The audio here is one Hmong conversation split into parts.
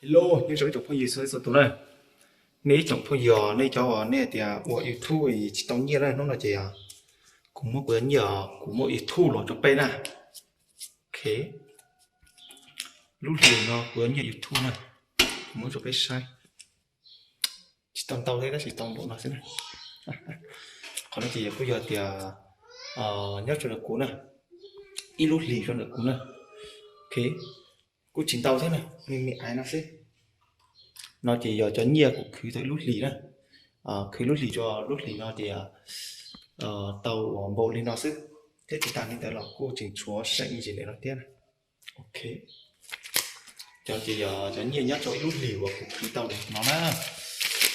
Hello, nyob zoo ib tsoom phooj ywg txhua leej txhua tus na. Nej ib tsoom phooj ywg nej cov nej tias ua YouTube tsis tau nyiaj na, hnub no ces kuv muab kuv cov nyiaj, kuv muab YouTube los rau peb na. Ok, lub hlis no kuv cov nyiaj YouTube na, kuv muab rau peb saib. Tsis tau ntau thiab tab sis tau npaum no xwb na. Qhov no ces yog kuj yog tias nyob rau ntawm kuv na, ib lub hlis rau ntawm kuv na. Ok, kuj tsis ntau thiab na, me me aiv no xwb. No ces yog cov nyiaj kuv khwv tau ib lub hlis na, khwv lub hlis rau lub hlis no ces tau uas npaum li no xwb, thiab tsis tas li ntawd los kuj tseem tshuav seem ntsis ntawm no thiab na. Ok, cov ces yog cov nyiaj nyob rau ib lub hlis uas kuv khwv tau li no na.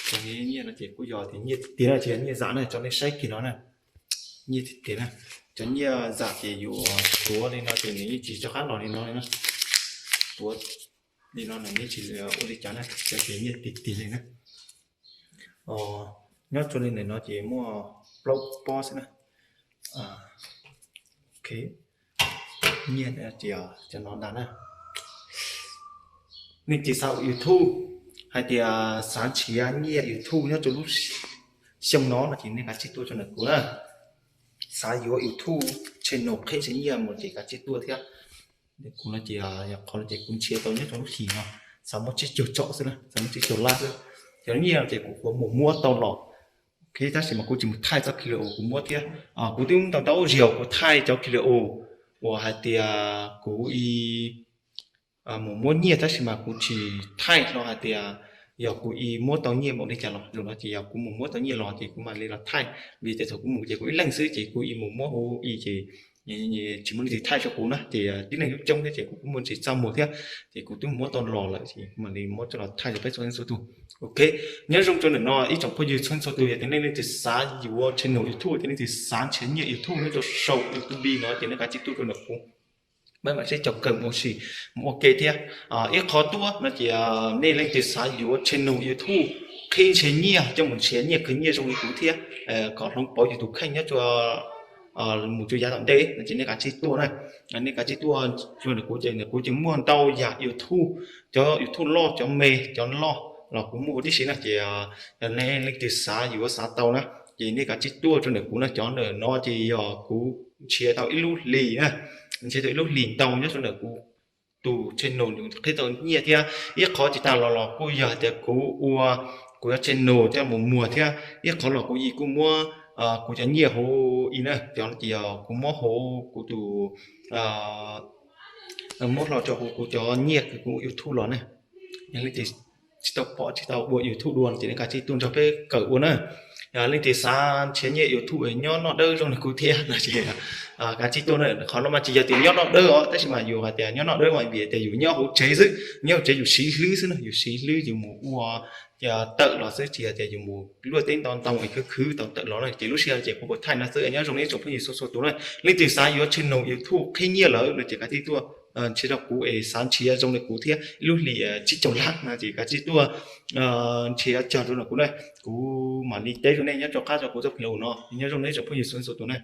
Cov nyiaj no ces kuj yog tias nyiaj tiag tiag na, tsis yog nyiaj zam na, cov nej saib kiag no na. Nyiaj tiag tiag na, cov nyiaj zam ces yuav tuav li no ces nws yeej tsis rov qab los li no li na. Tuav li no nws yeej tsis ua li cas na, cov ces nyiaj tiag tiag li na. Nyob rau li ntawm no ces muaj plaub pob xwb na. Ok, nyiaj ces cov no ntag na. Nej ces xav ua YouTube hais tias xav nrhiav nyiaj YouTube nyob rau lub xyoo no no ces nej kav tsij tuaj rau ntawm kuv na. Xav yuav YouTube channel qhib nrhiav nyiaj mus ces kav tsij tuaj thiab. Kuv no ces yog qhov no ces kuv nrhiav tau nyob rau lub hlis no, xav muab tsib caug tsom xwb na, xav muab tsib caug lab xwb. Cov nyiaj no ces kuv kuv mus muab tau los, ok, tab sis mas kuv tsis mus thaij txoj clip uas kuv muab thiab. Kuv twb ntau ntau zaus kuv thaij cov clip uas hais tias kuv mus muab nyiaj tab sis mas kuv tsis thaij hlo hais tias yog kuv mus muab tau nyiaj npaum li cas los. Zaum no ces yog kuv mus muab tau nyiaj los ces kuv mam li los thaij, vim tias thaum kuv mus ces kuv ib leeg xwb ces kuv mus muab hauv i ces tsis muaj leej twg thaij rau kuv na, ces tib neeg coob thiab ces kuv kuj muaj ntsis txaj muag thiab, ces kuv twb muab tau los lawm ces kuv mam li muab coj los thaij rau peb txhua leej txhua tus. Ok, nyob zoo rau ntawm no ib tsoom phooj ywg txhua leej txhua tus, yog tias nej leej twg xav yuav channel YouTube, tias nej leej twg xav nrhiav nyiaj YouTube nyob rau saum YouTube no ces nej kav tsij tuaj rau ntawm kuv, peb mam sib caum kawm ua si mus ua ke thiab. Ib qhov tuaj no ces nej leej twg xav yuav channel YouTube qhib nrhiav nyiaj coj mus nrhiav nyiaj khwv nyiaj zoo li kuv thiab, kom hloov pauv yus tus kheej nyob rua mus rua yav tom ntej no ces nej kav tsij tuaj na. Nej kav tsij tuaj rua ntawm kuv ces kuv ces muaj ntau yam YouTube, cov YouTube loj cov me cov loj los kuv muaj huv tib si na. Ces yog nej leej twg xav yuav xav tau na ces nej kav tsij tuaj rau ntawm kuv na. Cov ntawm no ces yog kuv nrhiav tau ib lub hlis na, nrhiav tau ib lub hlis ntau nyob rau ntawm kuv tus channel qhib tau nyiaj thiab. Ib qhov tsis tas los los kuj yog hais tias kuv ua kuv cov channel thiab mus muag thiab, ib qhov los kuv kuj muab kuv cov nyiaj hauv i na, cov ces yog kuv muab hauv kuv tus, muab hlo rau hauv kuv cov nyiaj kuv YouTube los na. Yog leej twg tsis tau pom tsis tau ua YouTube dua no ces nej kav tsij tuaj nrog peb kawm ua na. Yog leej twg xav nrhiav nyiaj YouTube nyob noj dawb zoo li kuv thiab no ces kav tsij tuaj na. Qhov no mas tsis yog tias nyob noj dawb os, tab sis mas yus hais tias nyob noj dawb mas vim tias yus nyob hauv tsev xwb, nyob hauv tsev yus siv hlwb xwb na, yus siv hlwb yus mus ua tawm los xwb, tsis yog tias yus mus luaj teb nto ntoo es khwv khwv tau tawm los na. Ces lub sij hawm ces kuv puas thaij no xwb, nyob zoo nej tsoom phooj ywg txhua txhua tus na. Leej twg xav yuav channel YouTube qhib nyiaj lawm no ces kav tsij tuaj nrhiav rau kuv es xav nrhiav zoo li kuv thiab, ib lub hlis tsib caug lab no ces kav tsij tuaj nrhiav cog rau ntawm kuv na. Kuv mam li teb rau nej nyob rau qab rau kuv txoj clip no. Nyob zoo nej tsoom phooj ywg txhua txhua tus na.